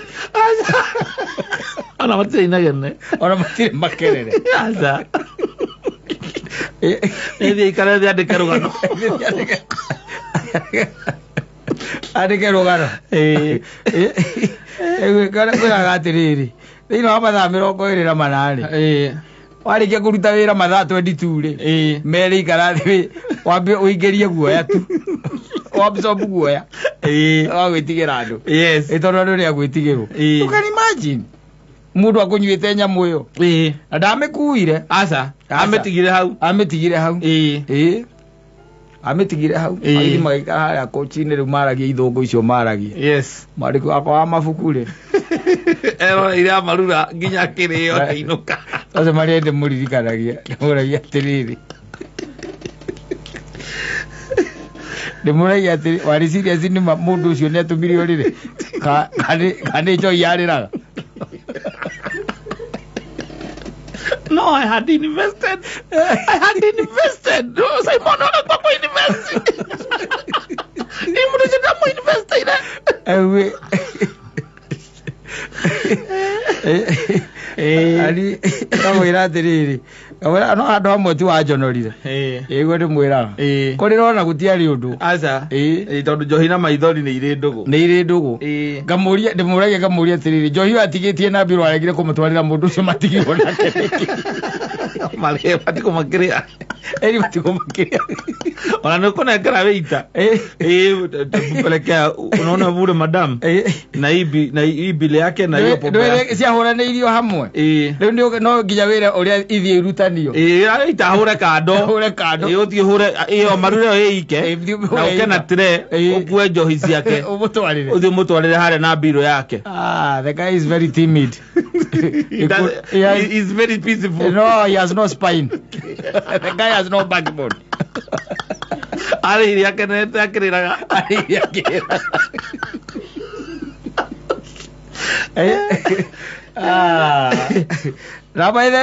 Ona matirĩ inegene. Ona matirĩ makerere. Aca. Ĩthiĩ ikare thĩ andĩke rũgano. Andĩke rũgano. Kwĩraga atĩrĩrĩ, thĩinĩ wa mathaa 24 Ĩĩ. warĩkia kũruta wĩra mathaa 22 rĩ, Ĩĩ. merĩ ikara thĩ wambe ũingĩrie guoya tu, wabsorb guoya Ĩĩ. wa gwĩtigĩra andũ. Yes. Ĩ tondũ andũ nĩ agwĩtigĩrwo. Ĩĩ. You can imagine mũndũ akũnyuĩte nyamũ ĩyo Ĩĩ. na ndamĩkuire. Aca. Aca. Amĩtigire hau. Amĩtigire hau. Ĩĩ. Ĩĩ, amĩtigire hau. Ĩĩ. Magĩthiĩ magaikara harĩa kochi-inĩ rĩu maragia ithũngũ icio maragia. Yes. Mwandĩki wakwa wa mabuku rĩ, Eroreire amarura nginya kĩrĩo akĩinũka. acio marĩa ndĩmũririkanagia, ndĩmũragia atĩrĩrĩ, ndĩmũragia atĩrĩ, warĩ serious nĩ ma mũndũ ũcio nĩ atũmire ũrĩre kana nĩ njohi yarĩraga? No, I had invested. I had invested. No, Simon ona kwa kwa invest. Ni mũndũ ũcio ndamũ-investeire. Ewe. Ari kamwĩra atĩrĩrĩ, kamwĩra no handũ hamwe tu wanjonorire. Ĩĩ. Ĩguo ndĩmwĩraga. Ĩĩ. Kũrĩra ona gũtiarĩ ũndũ. Aca. Ĩĩ. Ĩĩ, tondũ njohi na maithori nĩ irĩ ndũgũ. Nĩ irĩ ndũgũ. Ĩĩ. Ngamũria, ndĩmũragia ngamũria atĩrĩrĩ, njohi ĩyo atigĩtie na mbirũ aregire kũmũtwarĩra mũndũ ũcio matigirwo nake nĩkĩ? Marĩa matikũ makĩrĩa. Ĩri matigwo makĩrĩa. Ona nĩ ũkũnengera wĩita. Ĩĩ. Ĩĩ, mpelekea unaona vule madam. Ĩĩ. Na hii na hii bili yake na hiyo pombe yake. Ndwĩrĩ ciahũranĩirio hamwe. Ĩĩ. Rĩu no nginya wĩra ũrĩa ithiĩ irutanio. Ĩĩ, ĩta hũre kando. Hũre kando. Ĩĩ, ũthiĩ ũhũre ĩyo marure ĩyo ĩike. Ĩĩ, thiĩ Na ũhũre ũke na ĩika. tray Ĩĩ. ũkue njohi ciake. Ũmũtwarĩre. Ũthiĩ ũmũtwarĩre harĩa na mbirũ yake. Ah, the guy is very timid. He does- He has- he is very peaceful. No, he has no spine. The guy has no backbone. Arĩ iria akenete akĩrĩraga. Ah. Now, by the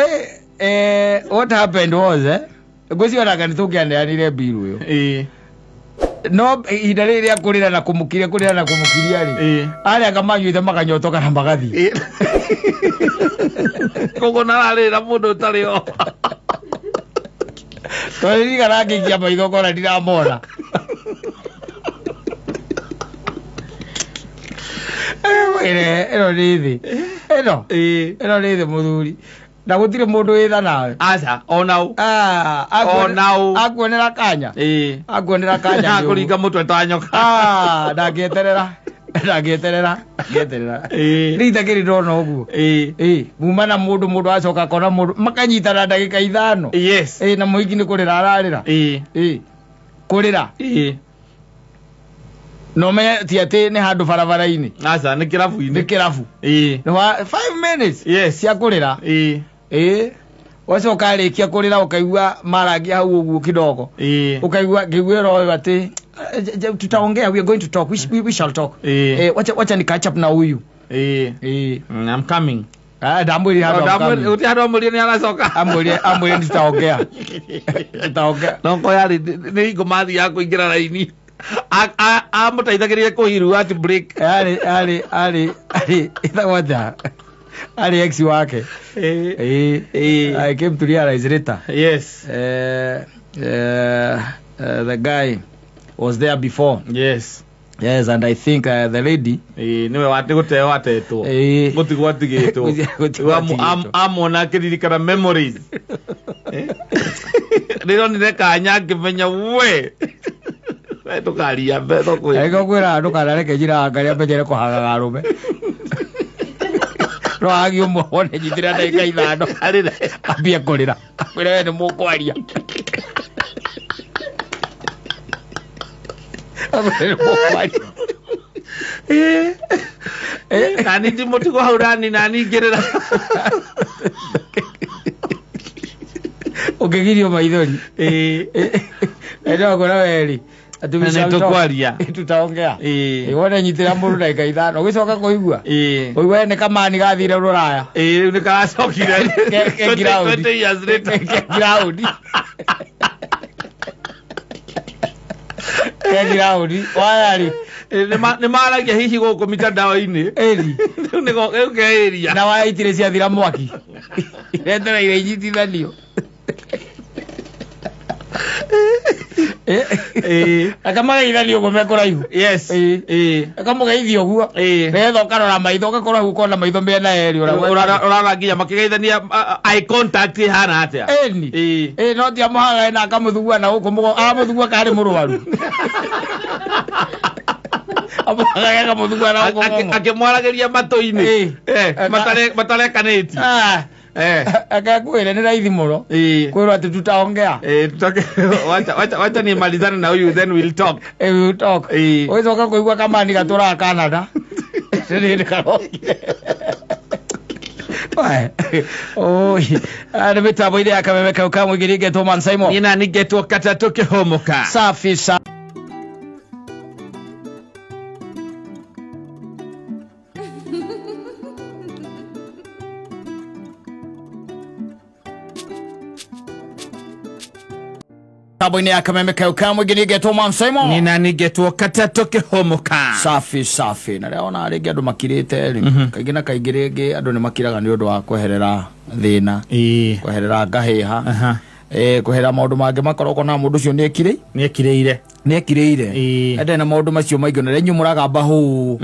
way, what happened was, ngwĩciria nĩ tũngĩaneanire mbiru ĩyo. Ĩĩ. No ihinda rĩrĩ rĩa kũrĩra na kũmũkiria, kũrĩra na kũmũkiria rĩ, Ĩĩ. arĩa anga manyuĩte makanyotoka na magathiĩ. Ĩĩ. Koguo nararĩrĩra mũndũ ũtarĩ ho. Tondũ ririkana ngĩikia maitho ngona ndiramona. Ĩre, ĩno nĩ thĩ. Ĩno. Ĩĩ. Ĩno nĩ thĩ mũthuri. Na gũtirĩ mũndũ wĩtha nawe. Aca, ona ũ. Ah, Ona ũ. akuonera kanya. Ĩĩ. Akuonera kanya. Akũringa mũtwe ta nyoka. Ah, ndangĩeterera. Ndangĩeterera. Ndangĩeterera. Ĩĩ. Rita kĩrĩ ndona ũguo. Ĩĩ. Ĩĩ, muma na mũndũ, mũndũ acoka akona mũndũ, makanyitana ndagĩka 5. Yes. Ĩĩ, na mũhiki nĩ kũrĩra ararĩra. Ĩĩ. Ĩĩ. Kũrĩra. Ĩĩ. Na ũmenye ti atĩ nĩ handũ barabara-inĩ. Aca, nĩ kĩrabu-inĩ. Nĩ kĩrabu. Ĩĩ. Nĩ wa 5 minutes. Yes. Cia kũrĩra. Ĩĩ. Ĩĩ. Wacoka arĩkia kũrĩra ũkaigua marangia hau ũguo kidogo. Ĩĩ. Ũkaigua ngĩiguĩra ũyũ atĩ tutaongea, we are going to talk, we shall talk. Ĩĩ. Wacha ni catch up na huyu. Ĩĩ. Ĩĩ. I'm coming. Ah, ndamwĩrire handũ I'm coming. Gũtirĩ handũ amwĩrire nĩ aracoka. Amwĩrire, amwĩrire tutaongea. Tutaongea. No ko yarĩ nĩ hingo mathiaga kũingĩra raini. Amũteithagĩrĩria kũhiru at break. Arĩ arĩ arĩ arĩ ĩtagwo atĩa? Arĩ ex wake. Ĩĩ. Ĩĩ. Ĩĩ. I came to realize later. Yes. The guy was there before. Yes. Yes, and I think the lady. Ĩĩ, nĩwe nĩ gũteo atetwo. Ĩĩ. Gũtigwo atigĩtwo. Gũtigwo atigĩtwo. Amwona akĩririkana memories. Rĩronire kanya akĩmenya we. We ndũkaria mbe thoko. Ego kwĩra ndũkanareke njĩra ngarĩa mbenyere kũhagaga arũme. No hagi ũmwe wone nyitĩrĩra ndagĩka 5. Arĩre. Ambie kũrĩra. Akwĩre we nĩ mũkwaria. Akwĩre nĩ mũkwaria. Ĩĩ. Nani ndimũtigwo hau nani nani ngĩrĩra. Ũkĩgirio maithori. Ĩĩ. Ĩĩ kwĩra weri. Atĩ we Na shall talk. nĩtũkwaria. Tutaongea. Ĩĩ. Ĩĩ wone nyitĩrĩra mũndũ ndagĩka 5 ũgĩcoka kũigua. Ĩĩ. Ũigua nĩ kamani gathire rũraya. Ĩĩ, rĩu nĩ karacokire. Ke ground. 20 years later. Ke ground. Ke ground. Waya rĩ. Ĩĩ, nĩ maragia hihi gũkũ mitandao-inĩ. Ĩri. Rĩu nĩ rĩu ke area. Na waya itirĩ ciathira mwaki. Iretereire inyitithanio. Ĩĩ. Akamagaithania ũguo me kũraihu. Yes. Ĩĩ. Ĩĩ. Akamũgeithia ũguo. Ĩĩ. Nĩgetha ũkarora maitho, ũgakorwo hau ũkona maitho mĩena yerĩ ũrĩa. Ũrara nginya makĩgeithania eye contact ĩhana atĩa. Ĩni. Ĩĩ. Ĩĩ, no ti amũhagae na akamũthugua na gũkũ mũgongo, aramũthugua karĩ mũrwaru. Amũhagae akamũthugua na gũkũ mũgongo. Akĩmwaragĩria matũ-inĩ. Ĩĩ. Eh, matarekanĩtie. Ah. Eh. Akakwĩra nĩ raithi mũno. Ĩĩ. Kwĩrwo atĩ tutaongea. Eh, wacha nimalizane na huyu then we'll talk. Eh, we will talk. Ĩĩ. Ũgĩcoka kũigua kamani gatũraga Canada. Nĩ hĩndĩ karokire. Wae. Oi. Nĩ mĩtambo-inĩ ya kameme kau ka mũingĩ ngetwo Man Simon. Niĩ nani ngetwo katatũ kĩhũmũka. Safi sa. Mĩtambo-inĩ ya kameme kau ka mũingĩ ngetwo Man Simon. Niĩ nani ngetwo katatũ kĩhũmũka. Safi safi. Na rĩrĩa wona rĩngĩ andũ makirĩte rĩ, kaingĩ na kaingĩ rĩngĩ andũ nĩ makiraga nĩ ũndũ wa kweherera thĩna, Ĩĩ. kweherera ngahĩha, Aha. kweherera maũndũ mangĩ makoragwo na mũndũ ũcio nĩ Nĩekirĩire. ekirĩire. Ĩĩ. Ende na maũndũ macio maingĩ na rĩrĩa inyuĩ mũragamba hũ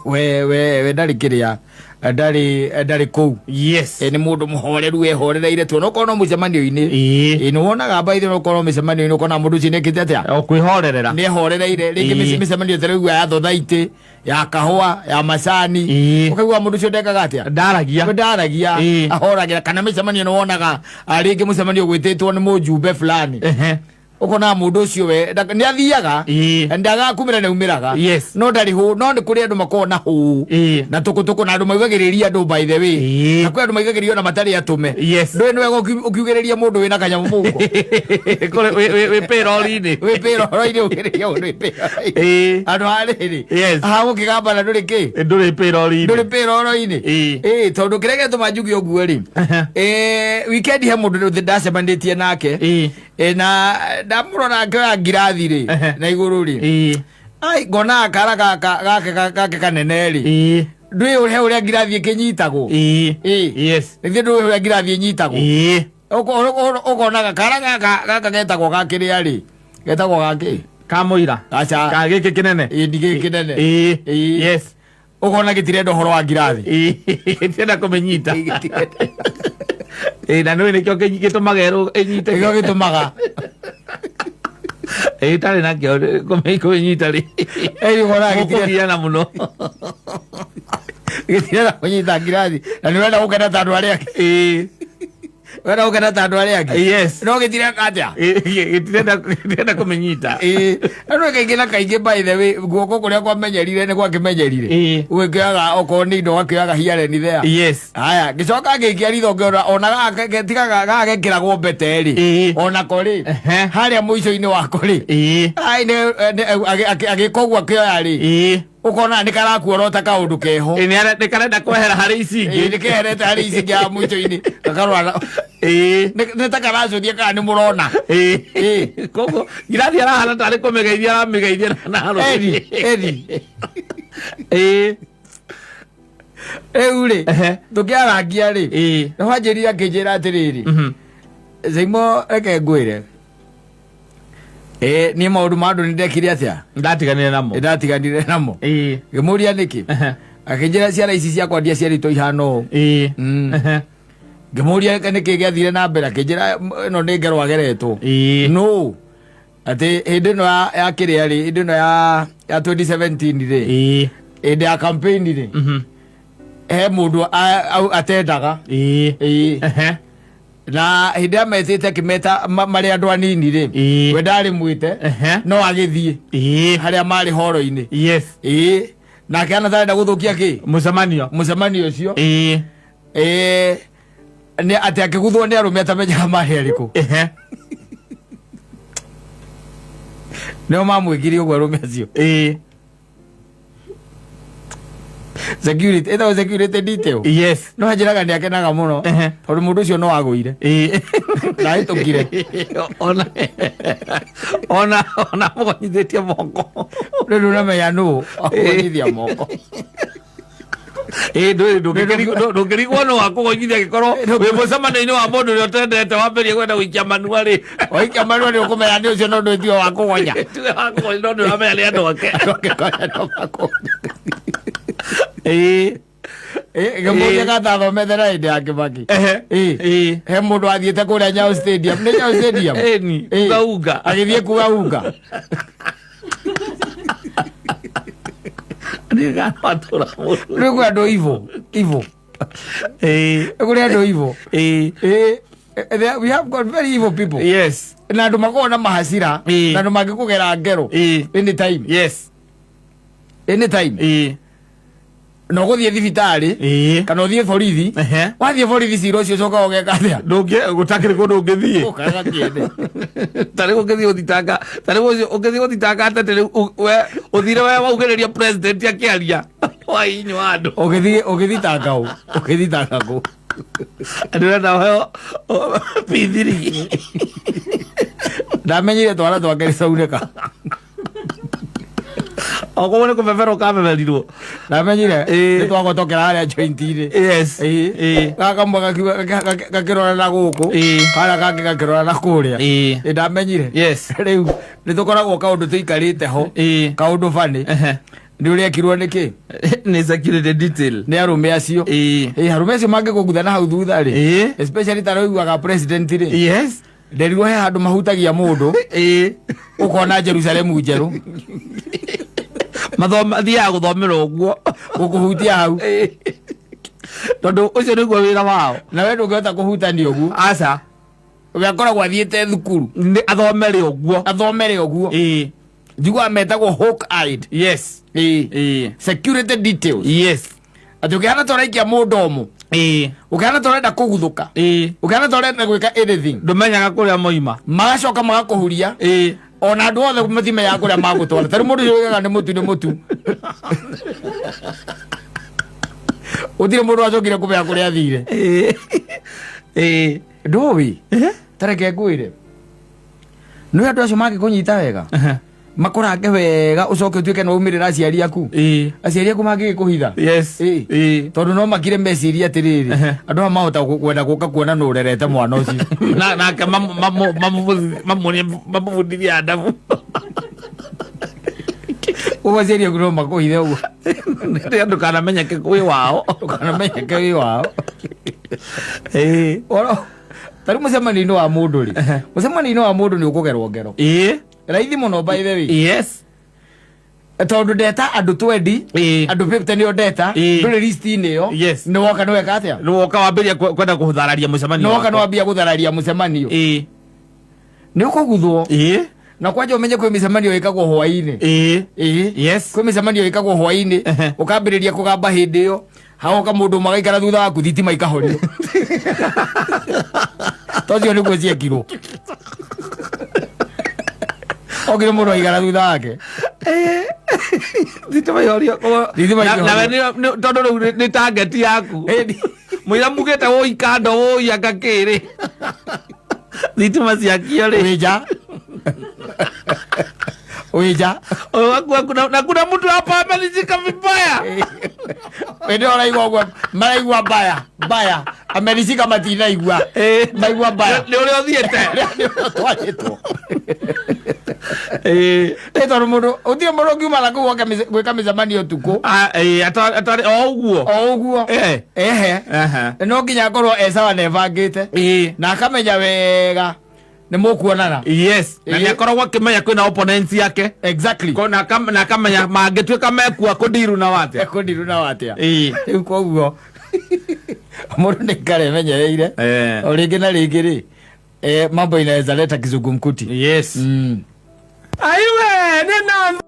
we ndarĩ kĩrĩa, ndarĩ kũu. Yes. Nĩ mũndũ mũhoreru wehorereire tu onokorwo no mũcemanio-inĩ. Ĩĩ. Nĩ wonaga by the way onokorwo mĩcemanio-inĩ ũkona mũndũ ũcio nĩekĩte atĩa, O kwĩhorerera. nĩ ehorereire rĩngĩ. Ĩĩ. Mĩcemanio ta rĩu ya thothaitĩ, ya kahũa, ya macani, Ĩĩ. ũkaigua mũndũ ũcio ndekaga atĩa, Ndaragia. ndaragia, Ĩĩ. ahoragĩra. Kana mĩcemanio nĩ wonaga rĩngĩ mũcemanio gwĩtĩtwo nĩ mũjumbe fulani, Ehe. ũkona mũndũ ũcio we nĩ athiaga, Ĩĩ. ndagaga kumĩra nĩ aumĩraga. Yes. No ndarĩ hũ, no nĩ kũrĩ andũ makoragwo na hũ Ĩĩ. na tũkũtũkũ na andũ maugagĩrĩria andũ by the way. Ĩĩ. Na kwĩ andũ maugagĩrĩria ona matarĩ atũme. Yes. Ndũĩ nĩ wega ũkiugĩrĩria mũndũ wĩna kanyamũ mũhuko. Kũrĩ wĩ payroll-inĩ. Wĩ payroll-inĩ, ugĩrĩria mũndũ wĩ payroll-inĩ. Ĩĩ. Andũ a rĩrĩ, Yes. ha gũkĩgambana ndũrĩ kĩ, Ndũrĩ payroll-inĩ. ndũrĩ payroll-inĩ. Ĩĩ. Ĩĩ, tondũ kĩrĩa gĩatũma njuge ũguo rĩ, weekend he mũndũ ndacemanĩtie nake. Ĩĩ. Na ndamũrora ngĩoya ngirathi rĩ na igũrũ rĩ, Ĩĩ. ai ngona kara gaka gake kanene rĩ, Ĩĩ. ndũĩ ũrĩa ũrĩa ngirathi ĩkĩnyitagwo. Ĩĩ. Ĩĩ. Yes. Nĩthiĩ ndũĩ ũrĩa ngirathi ĩnyitagwo. Ĩĩ. Ũkona gakara gaka getagwo gakĩrĩa rĩ, getagwo gakĩ. Kamũira. Aca. Ka gĩkĩ kĩnene. Ĩĩ, ndi gĩkĩ kĩnene. Ĩĩ. Ĩĩ. Yes. Ũkona gĩtirenda ũhoro wa ngirathi. Ĩĩ. Gĩtirenda kũmĩnyita. Ĩĩ, na nĩũĩ nĩkĩo gĩtũmaga ĩnyite. Nĩkĩo gĩtũmaga. Ĩĩ, itarĩ nakĩo kũmĩnyita rĩ, Ĩĩ, ũkonaga gĩtirenda mũkũgiana mũno. Gĩtirenda kũnyita ngirathi na nĩ ũrenda gũkena ta andũ arĩa angĩ. Ĩĩ. Ũrenda gũkena ta andũ arĩa angĩ. Yes. No gĩtireka atĩa? Ĩĩ, gĩtirenda kũmĩnyita. Ĩĩ, na nĩ kaingĩ na kaingĩ by the way guoko kũrĩa kwamenyerire nĩ gwakĩmenyerire. Ĩĩ. Ũgĩkĩoyaga okorwo nĩ indo ũgakĩoyaga here and there. Yes. Haya, ngĩcoka ngĩikia ritho ngĩona ona gaka tiga gaka gekĩragwo mbete rĩ, Ĩĩ. onako rĩ, Ehe. harĩa mũico-inĩ wako rĩ, Ĩĩ. ai agĩka ũguo akĩoya rĩ, Ĩĩ. ũkona nĩ karakuorota kaũndũ keho. Ĩĩ, nĩ karenda kwehera harĩ ici Ĩĩ, ingĩ. nĩ keherete harĩ ici ingĩ haha mũico-inĩ gakarora. Ĩĩ. Nĩ ta karacũthia kana nĩ mũrona. Ĩĩ. Ĩĩ. Koguo ngirathi arahana tarĩ kũmĩgeithia aramĩgeithia na rũrĩ. Eni eni. Ĩĩ. Rĩu rĩ, Ehe. tũkĩarangia rĩ, Ĩĩ. nĩ wanjĩrire akĩnjĩra atĩrĩrĩ, Zaimo, reke ngwĩre, niĩ maũndũ ma andũ nĩ ndekire atĩa, Ndatiganire namo. nĩ ndatiganire namo. Ĩĩ. Ngĩmũria nĩkĩ, akĩnjĩra ciana ici ciakwa ndiaciarĩtwo ihana ũũ. Ĩĩ. Ngĩmũria nĩkĩ gĩathire na mbere, akĩnjĩra ĩno nĩ ngero ageretwo. Ĩĩ. No atĩ hĩndĩ ĩno ya kĩrĩa rĩ, hĩndĩ ĩno ya 2017 rĩ, Ĩĩ. hĩndĩ ya campaign rĩ, he mũndũ atendaga. Ĩĩ. Ĩĩ. Ehe. Na hĩndĩ ĩrĩa metĩte akĩmeta marĩ andũ anini rĩ, Ĩĩ. we ndarĩ mwĩte, Ehe. no agĩthiĩ Ĩĩ. harĩa marĩ horo-inĩ. Yes. Ĩĩ, nake anatarenda gũthũkia kĩ Mũcemanio. mũcemanio ũcio. Ĩĩ. Ĩĩ, nĩ atĩ akĩguthwo nĩ arũme atamenyaga marĩ arĩkũ. Ehe. Nĩo mamwĩkire ũguo arũme acio. Ĩĩ. Security, ĩtagwo security detail. Yes. No anjĩraga nĩ akenaga mũno Ehe. tondũ mũndũ ũcio no agũire Ĩĩ. na ahĩtũkire. Ona mũgonyithĩtie moko. Rĩu ndũramenya nũ akũgonyithia moko. Ĩ, ndũngĩrigwo nĩ wakũgonyithia angĩkorwo wĩ mũcemanio-inĩ wa mũndũ ũrĩa ũtendete wambĩrĩrie kwenda gũikia manua rĩ. Waikia manua nĩ ũkũmenya nĩ ũcio no ndwĩtio wa kũgonya. Tiwe wa kũgonya no nĩ ũramenya nĩ andũ ake. Andũ ake konya no makũgonya. Ĩ. Gĩmũria gatathomete na hĩndĩ ya Kĩbaki. Ehe. Ĩ. Ĩ. He mũndũ athiĩte kũrĩa Nyayo Stadium, nĩ Nyayo Stadium? Ĩni, Ĩ. unga unga. Agĩthiĩ kuga unga. Nĩgatũra mũndũ. Rĩu kwĩ andũ evil, evil. Ĩ. Kũrĩ andũ evil. Ĩ. Ĩ, we have got very evil people. Yes. Na andũ makoragwo na mahacira Ĩ. na andũ mangĩkũgera ngero Ĩ. anytime. Yes. Anytime. Ĩ. Na ũgũthiĩ thibitarĩ Ĩ. kana ũthiĩ borithi. Ehe. Wathiĩ borithi cira ũcio ũcokaga ũgeka atĩa? Ndũngĩ gũtakĩrĩ kũndũ ũngĩthiĩ. Ũkaga kĩene. Tarĩ ũngĩthiĩ gũthitanga, tarĩ ũcio ũngĩthiĩ gũthitanga atete rĩu we ũthire we waugĩrĩria president akĩaria. Wainywa andũ. Ũgĩthiĩ ũgĩthitanga ũ? Ũgĩthitanga kũ? Ndĩrenda ũheo P3. Ndamenyire twana twake nĩcaunĩka. Okorwo nĩ kũbeberwo kabeberirwo. Ndamenyire Ĩ. nĩ twagotokera harĩa joint-inĩ. Yes. Ĩ. Ĩ. Gaka kamwe gakĩrora na gũkũ. Ĩ. Karĩa kangĩ gakĩrora na kũrĩa. Ĩ. Ĩ, ndamenyire. Yes. Rĩu nĩ tũkoragwo kaũndũ tũikarĩte ho. Ĩ. Kaũndũ bani. Ehe. Nĩ ũrĩa ekirwo nĩ kĩ? Nĩ security detail. Nĩ arũme acio. Ĩ. Ĩ, arũme acio mangĩkũgutha na hau thutha rĩ. Ĩ. Especially ta rĩu president rĩ. Yes. Nderirwo he handũ mahutagia mũndũ Ĩ. ũkona Jerusalemu njerũ Mathoma thiaga gũthomera ũguo. gũkũhutia hau. Ĩ. Tondũ ũcio nĩguo wĩra wao. Na we ndũngĩhota kũhutania ũguo. Aca. We akoragwo athiĩte thukuru Nĩ athomere ũguo. athomere ũguo. Ĩ. Njiguaga metagwo hawk eyed. Yes. Ĩ. Ĩ. Security details. Yes. Atĩ ũkĩhana ta ũraikia mũndũ ũmũ, Ĩ. ũkĩhana ta ũrenda kũguthũka, Ĩ. ũkĩhana ta ũrenda gwĩka anything, Ndũmenyaga kũrĩa moima. magacoka magakũhuria. Ĩ. Ona andũ othe matimenyaga kũrĩa magũtwara. Ta rĩu mũndũ ũcio ugaga nĩ mũtu nĩ mũtu. Gũtirĩ mũndũ wacokire kũmenya kũrĩa athire. Ĩ. Ĩ. Ndũĩ? Ta reke ngwĩre. Nĩ andũ acio mangĩkũnyita wega, makũrange wega ũcoke ũtuĩke nĩ waumĩrĩra aciari aku. Ĩ. Aciari aku mangĩgĩkũhitha. Yes. Ĩ. Ĩ. Tondũ no makire meciria atĩrĩrĩ, Ehe. andũ aya mahota kwenda gũka kuona nũ ũrerete mwana ũcio. Na nake mamũbundithie adabu. Ũguo aciari aku no makũhithe ũguo. Nĩ ndũkanamenyeke kwĩ wao. Ndũkanamenyeke wĩ wao. Ĩ. Oro ta rĩu mũcemanio-inĩ wa mũndũ rĩ, mũcemanio-inĩ wa mũndũ nĩ ũkũgerwo ngero. Ĩ. Raithi mũno by the way. Yes. Tondũ ndeta andũ 20, Ĩ. andũ 50 nĩo ndeta, Ĩ. ndũrĩ list-inĩ ĩyo. Yes. Nĩ woka nĩ weka atĩa? Nĩ woka wambĩrĩria kwenda kũthararia mũcemanio. Nĩ woka nĩ wakwa. wambia gũthararia mũcemanio. Ĩ. Nĩ ũkũguthwo. Ĩ. Na kwanja ũmenye kwĩ mĩcemanio ĩkagwo hwaĩ-inĩ. Ĩ. Ĩ. Yes. Kwĩ mĩcemanio ĩkagwo hwaĩ-inĩ, Ehe. ũkambĩrĩria kũgamba hĩndĩ ĩyo, hagoka mũndũ ũmwe agaikara thutha waku thitima ikahorio. Tocio nĩguo ciekirwo. Okire mũndũ aikara thutha wake. Thitima ihorio. Thitima Na- ikĩhorio. nawe tondũ rĩu nĩ target yaku. Ĩni. Mũira mugĩte wũi kando wũi anga kĩrĩ. Thitima ciakio rĩ. Wĩnja. Wĩnja. Ũyũ waku waku na kuna mtu hapa amenishika vibaya. Hĩndĩ ĩyo ũraigua ũguo maraigua mbaya mbaya amenishika matinaigua Ĩ. maigua mbaya Nĩ ũrĩa ũthiĩte. Nĩ ũrĩa ũtwarĩtwo. Ĩ. Ĩ tondũ mũndũ gũtirĩ mũndũ ũngiuma na kũu oke gwĩka mĩcemanio ũtukũ Ah, ĩ, o ũguo. o ũguo. Eh. Ehe. Aha. No nginya akorwo e sawa na ebangĩte Ĩ. na akamenya wega nĩ mũkuonana. Yes. Na Ĩ. nĩ akoragwo akĩmenya kwĩna opponents yake. Exactly. Na akamenya mangĩtuĩka mekua kũndiru na watĩa. Ekũndiru na watĩa. Ĩ. Rĩu koguo mũndũ nĩ ikara emenyereire. Eh. O rĩngĩ na rĩngĩ rĩ, mambo inaweza leta kizungumkuti. Yes. Aiwe, nĩ na